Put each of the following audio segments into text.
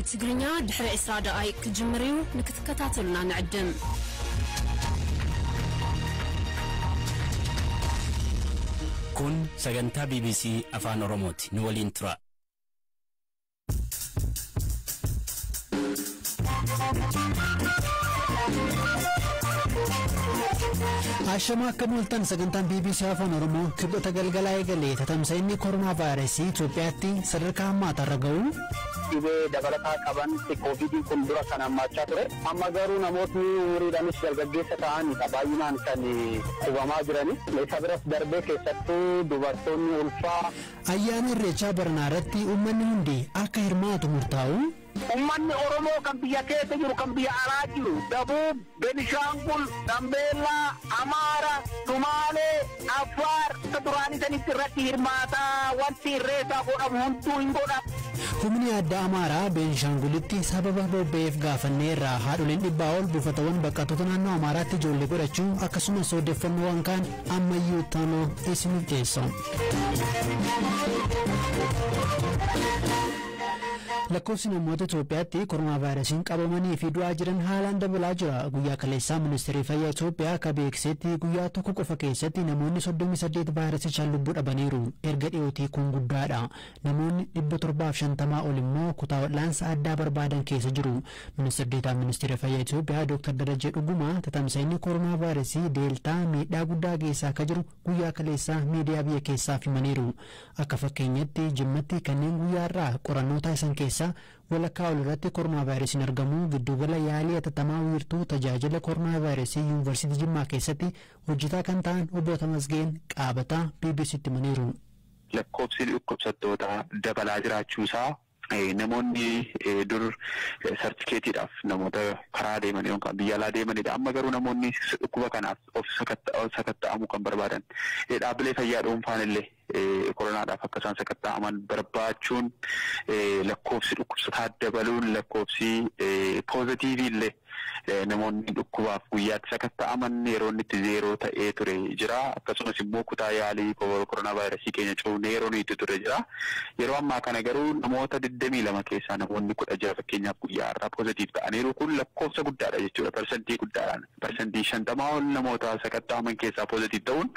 ትግርኛ ድሕሪ 20 ደቓይቕ ክጅምር እዩ። ንክትከታተሉና ንዕድም። Kun sagantaa BBC Afaan Oromooti. Nu waliin tura. Ashama, akka mooltan. Sagantaan BBC Afaan Oromoo Kibxata galgalaa eegalee tatamsa'inni koronaa vaayirasii Itoophiyaatti sadarkaa hammaatarra ga'u. Dhibee dabalataa qaban koovidiin kun dura kan hammaachaa ture. Amma garuu namootni umuriidhaanis dargaggeessa ta'anidha baay'inaan kan hubamaa jirani. Isa biras darbee keessattuu dubartoonni ulfaa. Ayyaana Irreechaa baranaa irratti uummanni hundi akka hirmaatu murtaa'u. Uummanni Oromoo kan biyya keessa jiru, kan biyya alaa jiru, Dabuub, Benishaangul, Gambeellaa, Amaara, Sumaalee, Affaar duraanii sanitti irratti hirmaataa, wanti irreessaa godhamu hunduu hin godhamu. Humni addaa Amaaraa Beenishaangulitti sababa bobba'eef gaafanneerraa, haadholiin 100 ol buufatawwan baqattoota naannoo Amaaraatti ijoollee godhachuu, akkasumas odeeffannoowwan kaan ammayyuu tanoo isiniif dhiyeessa. Lakkoofsi namoota Itoophiyaatti koronaa vaayirasiin qabamanii fi du'aa jiran haalaan dabalaa jira. Guyyaa kaleessaa Ministeerri Fayyaa Itoophiyaa akka beeksisetti guyyaa tokko qofa keessatti namoonni 38 vaayirasichaan lubbuu dhabaniiru. Erga dhiyootii kun guddaadha. Namoonni 750 ol immoo kutaa wal'aansa addaa barbaadan keessa jiru. Ministeerri Deetaa Ministeera Fayyaa Itoophiyaa Dr. Darajee Dhugumaa tatamsa'inni koronaa vaayirasii deeltaa miidhaa guddaa geessaa akka jiru guyyaa kaleessaa miidiyaa biyya keessaaf himaniiru. Akka fakkeenyatti Jimmatti kanneen guyyaa irraa qorannoo taasisan keessaa walakkaa ol irratti koronaa vaayirasiin argamu, giddugala yaalii atattamaa wiirtuu tajaajila koronaa vaayirasii Yuunivarsiitii Jimmaa keessatti hojjetaa kan ta'an obbo Tamasgeen Qaabataa BBCtti himaniiru. Lakkoofsi dhukkubsattootaa dabalaa jiraachuusaa, namoonni dur sartifikeetiidhaaf namoota karaa deeman yookaan biyya alaa deemanidha. Amma garuu namoonni dhukkuba kanaaf of sakatta'amuu kan barbaadan, dhaabbilee fayyaa dhuunfaan illee koronaadhaaf akka isaan sakatta'aman barbaachuun, lakkoofsi dhukkubsataa dabaluun, lakkoofsi poozitiivii illee namoonni dhukkubaaf guyyaatti sakatta'aman yeroo inni itti zeeroo ta'ee ture jira. Akkasumas immoo kutaa yaalii koronaa vaayirasii keenya cuufnee yeroo inni itti ture jira. Yeroo ammaa kana garuu namoota 22 keessaa namoonni 16 fakkeenyaaf guyyaa har'aa poozitiiv ta'aniiru. Kun lakkoofsa guddaadha jechuudha. Parsantii guddaadhaan. 50% ol namoota sakatta'aman keessaa poozitiiv ta'uun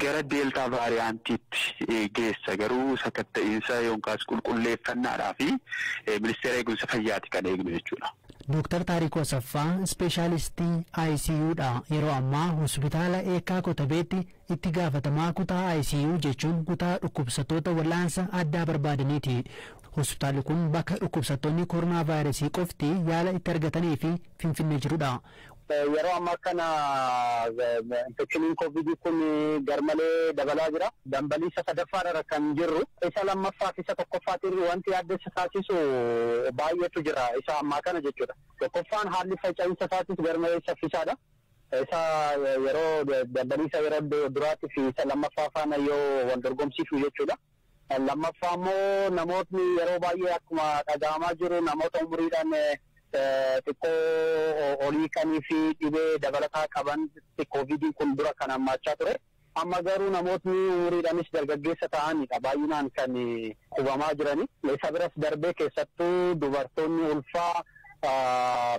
gara deeltaa vaariyaantiitti geessa. Garuu sakatta'iinsa yookaas qulqulleeffannaadhaa fi Ministeera Eegumsa Fayyaati kan eegnu jechuudha. Dooktar Taarikuu Asaffaa ispeeshaalistii ICU dha. Yeroo ammaa hospitaala Eekkaa Kotabeetti itti gaafatamaa kutaa ICU, jechuun kutaa dhukkubsattoota wal'aansa addaa barbaadaniiti. Hospitaalli kun bakka dhukkubsattoonni koronaa vaayirasii qofti yaala itti argatanii fi Finfinnee jirudha. Yeroo ammaa kana infekshiniin koovidii kun garmalee dabalaa jira. Dambalii isa sadaffaarra kan jirru. Isa lammaffaa fi isa tokkoffaatiin wanti yaaddessa taasisu baay'eetu jira. Isa ammaa kana jechuudha. Tokkoffaan haalli faca'insa isaatis garmalee saffisaadha. Isa yeroo dambalii isa yeroo duraatii fi isa lammaffaa faana yoo wal dorgomsiisu jechuudha. Lammaffaa immoo namootni yeroo baay'ee akkuma dhaga'amaa jiru namoota umuriidhaan xiqqoo olii kanii fi dhibee dabalataa qaban koovidiin kun dura kan hammaachaa ture. Amma garuu namootni umuriidhaanis dargaggeessa ta'anidha baay'inaan kan hubamaa jirani. Isa biras darbee keessattuu dubartoonni ulfaa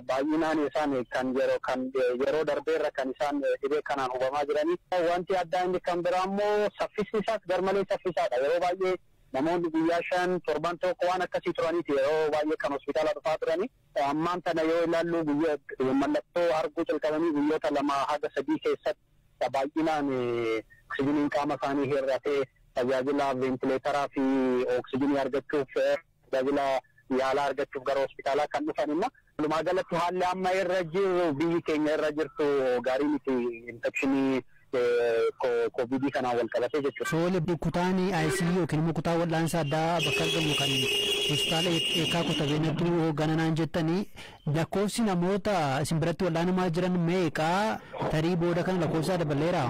baay'inaan isaan kan yeroo darbeerra kan isaan dhibee kanaan hubamaa jirani. Wanti addaa inni kan biraa immoo saffisni isaas garmalee saffisaadha. Yeroo baay'ee namoonni guyyaa 5, torban tokko waan akkasii turaniiti yeroo baay'ee kan hospitaala dhufaa turani. Ammaan tana yoo ilaallu guyyaa mallattoo arguu jalqabanii guyyoota 2 haga 3 keessatti baay'inaan oksijiniin qaama isaanii hir'atee tajaajila veentileetaraa fi oksijinii argachuuf, tajaajila yaalaa argachuuf gara hospitaalaa kan dhufan immoo. Walumaa galatti haalli amma irra jiru, biyyi keenya irra jirtu gaarii miti infekshinii koovidii kanaan wal qabatee jechuudha. Soole, kutaan ICU yookiin immoo kutaa wal'aansa addaa bakka argamu kan hospitaala Eekkaa Kotabeenatti hooggananaan jettanii, lakkoofsi namoota isin biratti wal'aanamaa jiran meeqaa? Tarii booda kana lakkoofsa dabaleera?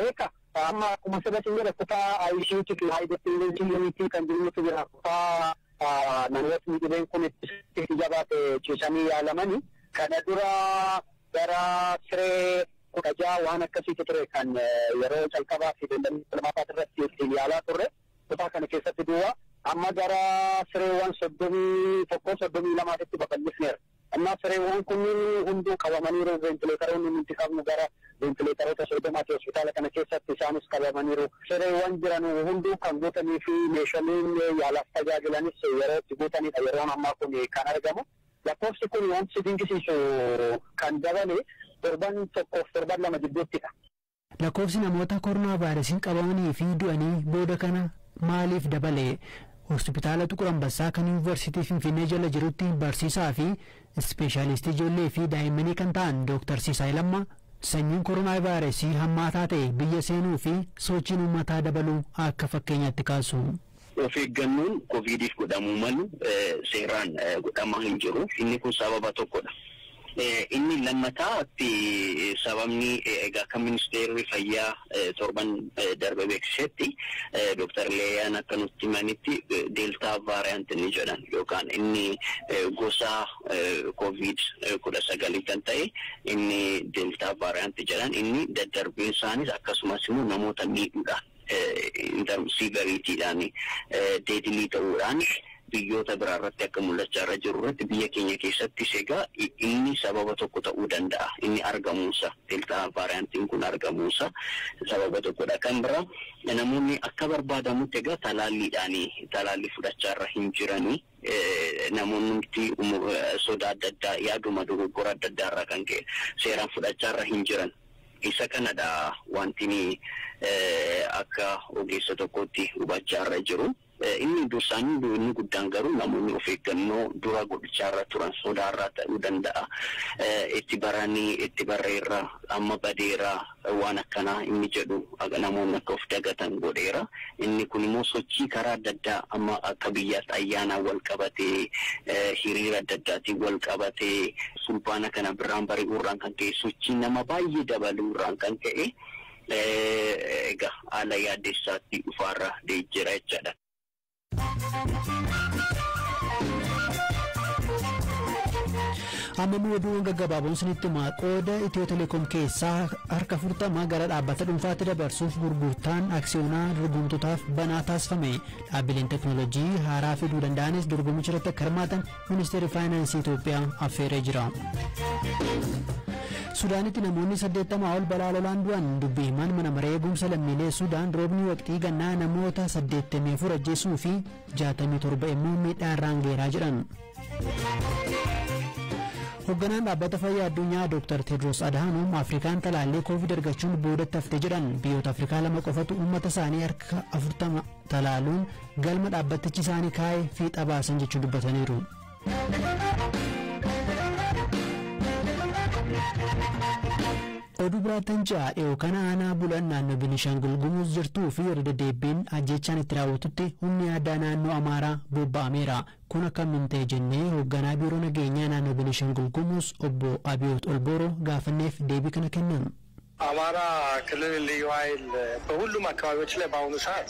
Eeka, amma akkuma sirratti jedhe kutaa ICU fi high dependency unit kan jirutu jira. Kutaa namootni dhibeen kun itti jabaate ciisanii yaalamani. Kana dura gara siree 16 waan akkasiitu ture kan yeroo calqabaa fi lammaffaa irratti ittiin yaalaa turre kutaa kana keessatti duwwaa. Amma gara sireewwan 31 32tti babal'ifneera. Amma sireewwan kunniin hunduu qabamaniiru. Ventileetaroonni nuti qabnu gara ventileetaroota 30 hospitaala kana keessatti isaanis qabamaniiru. Sireewwan jiran hunduu kan guutanii fi meeshaaleen yaalaaf tajaajilanis yeroo itti guutanidha. Yeroon ammaa kun kan argamu. Lakkoofsi kun wanti si dinqisiisu kan dabale torban 1 fi torban 2 gidduuttidha. Lakkoofsi namoota koronaa vaayirasiin qabamanii fi du'anii booda kana maaliif dabale? Hospitaala Xuqur Ambassaa kan Yuunivarsiitii Finfinnee jala jirutti barsiisaa fi ispeeshaalistii ijoollee fi daa'immanii kan ta'an Dooktar Siisaay Lammaa sanyiin koronaa vaayirasii hammaataa ta'e biyya seenuu fi sochiin uummataa dabaluu akka fakkeenyaatti kaasu. Of eeggannoon koovidiif godhamuu malu seeraan godhamaa hin jiru. Inni kun sababa tokkodha. Inni lammataatti sababni egaa akka ministeerri fayyaa torban darbe beeksisetti Dooktar Leeyaan akka nutti himanitti deeltaa vaariyaant inni jedhan yookaan inni gosa koovid 19 kan ta'e inni deeltaa vaariyaant jedhan inni daddarbeen isaanis akkasumas immoo namoota miidhuudhaan siiveriitiidhaan deedilii ta'uudhaan biyyoota biraa irratti akka mul'achaa irra jiru irratti biyya keenya keessattis egaa inni sababa tokko ta'uu danda'a. Inni argamuunsa deeltaa vaariyaantiin kun argamuunsa sababa tokkodha. Kan biraa namoonni akka barbaadamutti egaa talaalliidhaan talaallii fudhachaa irra hin jiranii. Namoonni sodaa adda addaa yaaduma dogoggora adda addaa irraa kan ka'e seeraan fudhachaa irra hin jiran. Isa kanadha wanti akka ogeessa tokkotti hubachaa irra jiru. Inni dursaan inni guddaan garuu namoonni of eeggannoo dura godhachaa irra turan sodaarraa ta'uu danda'a. Itti baranii itti barreerra amma badeera waan akkanaa inni jedhu namoonni akka of dagatan godheera. Inni kun immoo sochii karaa adda addaa amma akka biyyaatti ayyaanaan wal qabatee hiriira adda addaatiin wal qabatee fulbaana kana birraan bari'uurraan kan ka'e sochii nama baay'ee dabaluurraan kan ka'e egaa haala yaaddessaatti dhufaarra jira jechaadha. Amma oduuwwan gaggabaaboon sinitti himaa qooda Itiyoo Telekoom keessaa harka 40 gara dhaabbata dhuunfaatti dabarsuuf gurgurtaan aksiyoonaa dorgomtootaaf banaa taasifame. Dhaabbileen teekinooloojii haaraa fiduu danda'anis dorgommicha irratti akka hirmaatan ministeerri faayinaansii Itoophiyaa affeeree jira. Sudaanitti namoonni 80 ol balaa lolaan du'an dubbii himan mana maree eegumsa lammiilee Sudaan roobni waqtii gannaa namoota 84 ajjeesuu fi 67 immoo miidhaa irraan geeraa jedhan. Hoogganaan dhaabbata fayyaa addunyaa Dr. Tedros Adhanom Afrikaan talaallii koovid argachuun boodatti hafte jedhan. Biyyoota Afrikaa 2 qofatu uummata isaanii harka 40 talaaluun galma dhaabbatichi isaanii kaa'e fiixa baasan jechuun dubbataniiru. Oduu biraattan ja'a dhiyoo kana aanaa bulan naannoo Beenishaangul Gumuz jirtuu fi yeroo deddeebiin ajjechaan itti raawwatutti humni addaa naannoo Amaaraa bobba'ameera. Kun akkamiin ta'e jennee hoogganaa biiroo nageenyaa naannoo Beenishaangul Gumuz obbo Abiyoot Olbooroo gaafanneef deebii kana kennan. አማራ ክልል ልዩ ኃይል በሁሉም አካባቢዎች ላይ በአሁኑ ሰዓት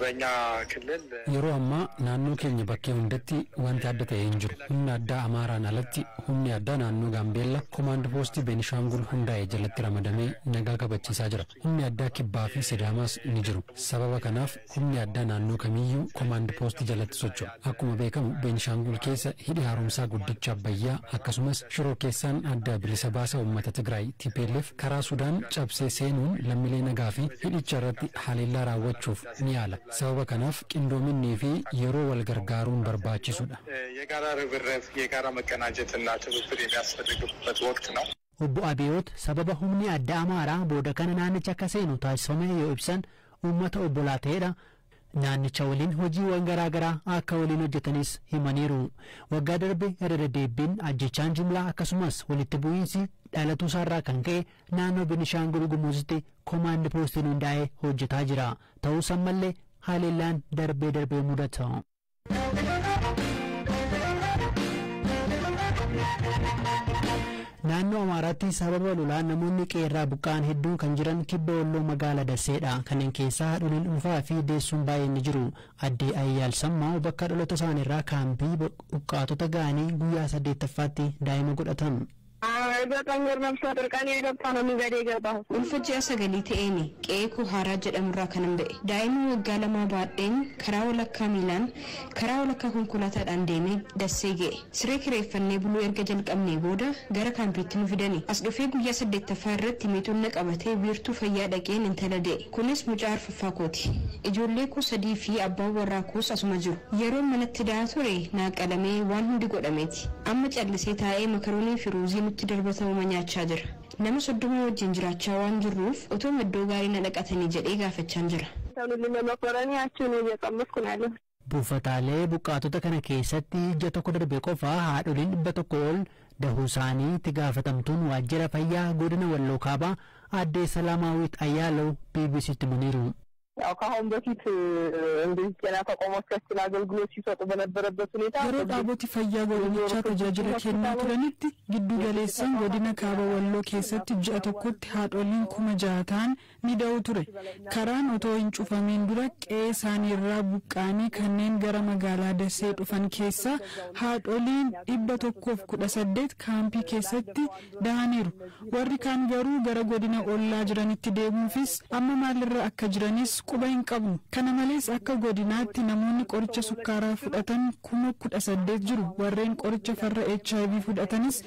በእኛ ክልል Yeroo ammaa naannoo keenya bakkee hundatti wanti adda ta'e hin jiru. Humni addaa Amaaraan alatti humni addaa naannoo Gaambeellaa koomaand poostii Beenishaangul hundaa'e jalatti ramadamee nagaa kabachiisaa jira. Humni addaa Kibbaa fi Sidaamaas ni jiru. Sababa kanaaf humni addaa naannoo kamiyyuu koomaand poostii jalatti socho'a. Akkuma beekamu Beenishaangul keessa hidhi haaromsaa guddicha Abbayyaa akkasumas shiroo keessaan adda bilisa baasa uummata Tigraay TPLF karaa Sudaan cabsee seenuun lammiilee nagaa fi hidhicha irratti haleellaa raawwachuuf ni yaala. Sababa kanaaf qindoominnii fi yeroo wal gargaaruun barbaachisuudha. የጋራ ርብርብ የጋራ መቀናጀትና ትብብር የሚያስፈልግበት ወቅት ነው። Obbo Abiyoot sababa humni addaa Amaaraa booda kana naannicha akka seenu taasifame yoo ibsan uummata obbolaa ta'edha. Naannicha waliin hojiiwwan garaa garaa akka waliin hojjetanis himaniiru. Waggaa darbe irra deddeebiin ajjechaan jumlaa akkasumas walitti bu'iinsi dhalatuu isaarraa kan ka'e naannoo Beenishaangul Gumuzitti koomaand poostiin hundaa'ee hojjetaa jira. Ta'us ammallee haleellaan darbee darbee mudata. Naannoo Amaaraatti sababa lolaan namoonni qeerraa buqqa'an hedduun kan jiran kibba walloo magaalaa Daseedha. Kanneen keessaa haadholiin ulfaa fi deessuun baay'een ni jiru. Addee Ayyaal Sammaa bakka dhaloota isaaniirraa kaampii buqqaatota ga'anii guyyaa 8ffaatti daa'ima godhatan. የዘጠኝ ወር ነፍሰ ጡር ቀን የገባ ነው መንገድ የገባሁት። Ulfa ji'a 9 ta'een qe'ee koo haaraa jedhamurraa kanan ba'e. Daa'ima waggaa 2 baadheen karaa walakkaa miilaan karaa walakkaa konkolaataadhaan deemee Dassee ga'e. Siree kireeffannee buluu erga jalqabnee booda gara kaampiitti nu fidani. As dhufee guyyaa 8ffaa irratti miixuun na qabatee wiirtuu fayyaa dhaqeen intala da'e. Kunis mucaa arfaffaa kooti. Ijoollee koo 3 fi abbaan warraa koos asuma jiru. Yeroo manatti da'aa ture naa qalamee waan hundi godhameeti. Amma callisee taa'ee makaroonii fi ruuzii nutti darbatamuma nyaachaa jira. Nama 30 wajjin jiraachaa waan jirruuf otoo iddoo gaarii na dhaqatanii jedhee gaafachaan jira. Buufataalee buqqaatota kana keessatti ija tokko darbe qofa haadholiin 100 ol dahuu isaanii itti gaafatamtuun waajjira fayyaa godina Walloo Kaabaa aadde Salaamaawwiit Ayyaalaw BBCtti himaniiru. ያው ከአሁን በፊት እንደዚህ ጤና ተቋሞቻችን አገልግሎት ሲሰጡ በነበረበት ሁኔታ Yeroo dhaaboti fayyaa godinichaa tajaajila kennaa turanitti giddu galeessaan godina kaaba Walloo keessatti ji'a tokkotti haadholiin 6,000 ta'an ni da'u ture. Karaan otoo hin cufamiin dura qe'ee isaanii irraa buqqaanii kanneen gara magaalaa Dasee dhufan keessaa haadholiin 118 kaampii keessatti da'aniiru. Warri kaan garuu gara godina ollaa jiranitti deemuufis amma maalirra akka jiranis quba hin qabnu. Kana malees akka godinaatti namoonni qoricha sukkaaraa fudhatan 18,000 jiru. Warreen qoricha farra HIV fudhatanis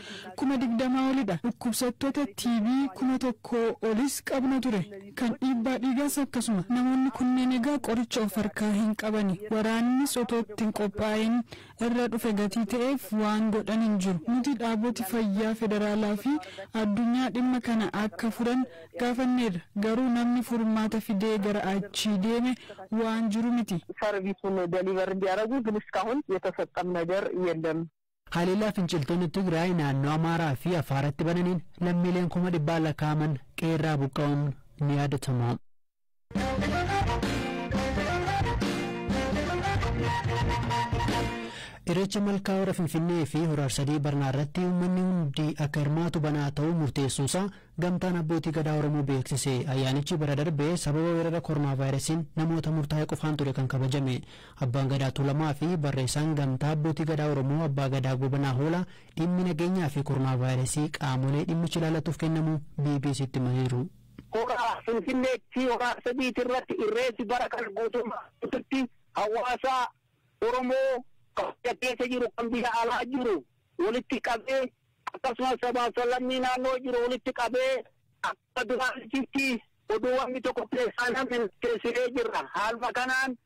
20,000 olidha. Dhukkubsattoota TB 1,000 olis qabna ture. Kan dhiibbaa dhiigaas akkasuma. Namoonni kunneen egaa qoricha of harkaa hin qabani. Waraannis otoo ittiin qophaa'in irra dhufe gatii ta'eef waan godhan hin jiru. Nuti dhaaboti fayyaa federaalaa fi addunyaa dhimma kana akka furan gaafanneerra. Garuu namni furmaata fidee gara achi deeme waan jiru miti. ሰርቪሱን ደሊቨር እንዲያደርጉ ግን እስካሁን የተሰጠም ነገር የለም። Haleellaa finciltoonni Tigraay naannoo Amaaraa fi Afaaratti bananiin lammiileen 100,000 lakkaa'aman qeerraa buqqa'uun ni yaadatama. Irreecha malkaa hora Finfinnee fi hora Arsadii Barnaa irratti uummanni hundi akka hirmaatu banaa ta'uu murteessuusaa gamtaan abbootii gadaa Oromoo beeksise. Ayyaanichi bara darbee sababa weerara koronaa vaayirasiin namoota murtaa'e qofaan ture kan kabajame. Abbaan gadaa Tuulamaa fi barreessaan gamtaa abbootii gadaa Oromoo Abbaa Gadaa Gobanaa Hoolaa dhimmi nageenyaa fi koronaa vaayirasii qaamolee dhimmichi ilaallatuuf kennamu BBCtti himaniiru. Hora Finfinneetti hora Arsadiitti irratti irreessi bara kana guutummaatti hawaasa Oromoo kan keessa jiru kan biyya alaa jiru walitti qabee akkasumas sabaaf sablammii naannoo jiru walitti qabee akka duraanitti oduuwwan tokko keessaa namni teessisee jirra. Haaluma kanaan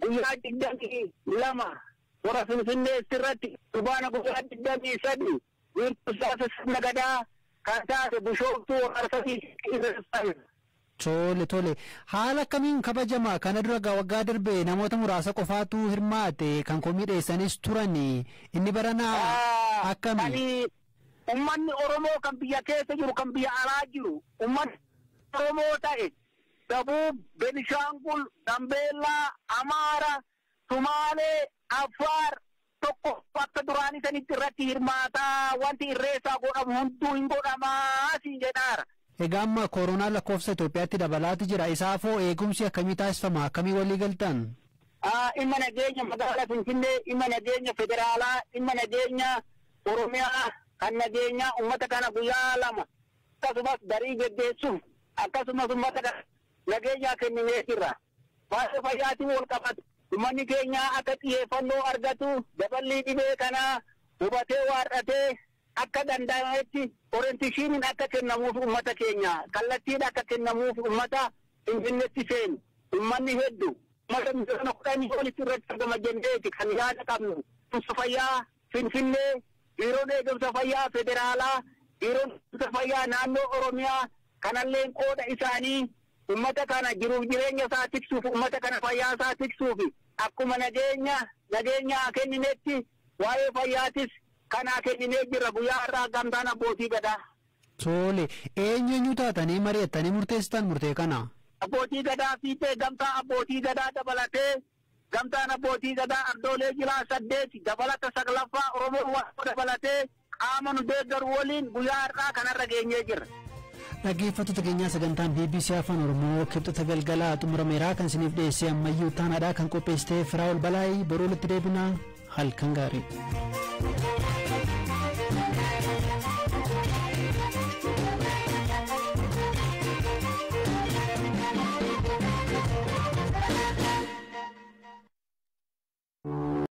guyyaa 22 hora Finfinneetti irratti dhubaana guyyaa 23 wiirtuu siyaasa sirna gadaa kan taate Bishooftuu hora Arsadiitti irreeffame. Tole tole haala akkamiin kabajama? Kana dura waggaa darbe namoota muraasa qofaatu hirmaate kan komii dhiyeessanis turan inni baranaa akkami? Uummanni Oromoo kan biyya keessa jiru kan biyya alaa jiru uummanni Oromoo ta'e Dabuub, Benishaangul, Gambeellaa, Amaara, Sumaalee, Affaar tokko akka duraanii sanitti irratti hirmaataa wanti irreessaa godhamu hunduu hin godhamaa siin jedhaara. Egaa amma koronaa lakkoofsa Itoophiyaatti dabalaati jira. Isaafoo eegumsi akkamii taasifama? Akkamii walii galtan? Dhimma nageenya magaalaa Finfinnee, dhimma nageenya federaalaa, dhimma nageenya Oromiyaa kan nageenya uummata kana guyyaa 2 akkasumas barii geggeessuuf akkasumas uummata kana nageenyaa kenninee jirra. Waa'ee fayyaatiin wal qabatu. Uummanni keenya akka xiyyeeffannoo argatu daballii dhibee kanaa hubatee waarratee akka danda'ametti orienteeshiniin akka kennamuuf uummata keenya kallattiin akka kennamuuf uummata Finfinneetti seenu uummanni hedduu uummata 10,000,000 olitti irratti argama jenneeti kan yaada qabnu. Eegumsa fayyaa Finfinnee, biiroon eegumsa fayyaa federaalaa, biiroon eegumsa fayyaa naannoo Oromiyaa kanalleen qooda isaanii uummata kana jiruuf jireenya isaa tiksuuf uummata kana fayyaa isaa tiksuuf akkuma nageenyaa kenninetti waa'ee fayyaatis kanaa kenninee jira guyyaa har'aa gamtaan abbootii gadaa. Tole eenyu taatanii mari'attanii murteessitan murtee kana? Abbootii gadaa fiixee gamtaa abbootii gadaa dabalatee gamtaan abbootii gadaa ardoolee jiraa 8 dabalata 9ffaa Oromoo waan dabalatee qaama nu deeggaru waliin guyyaa har'aa kanarra geenyee jirra. Dhaggeeffattoota keenyaa sagantaan BBC Afaan Oromoo kibxata galgalaa xumurameeraa kan isiniif dhiyeessee ammayyuu taanaadhaa kan qopheessitee Firaa'ol Balaayii boruu walitti deebinaa halkan gaarii.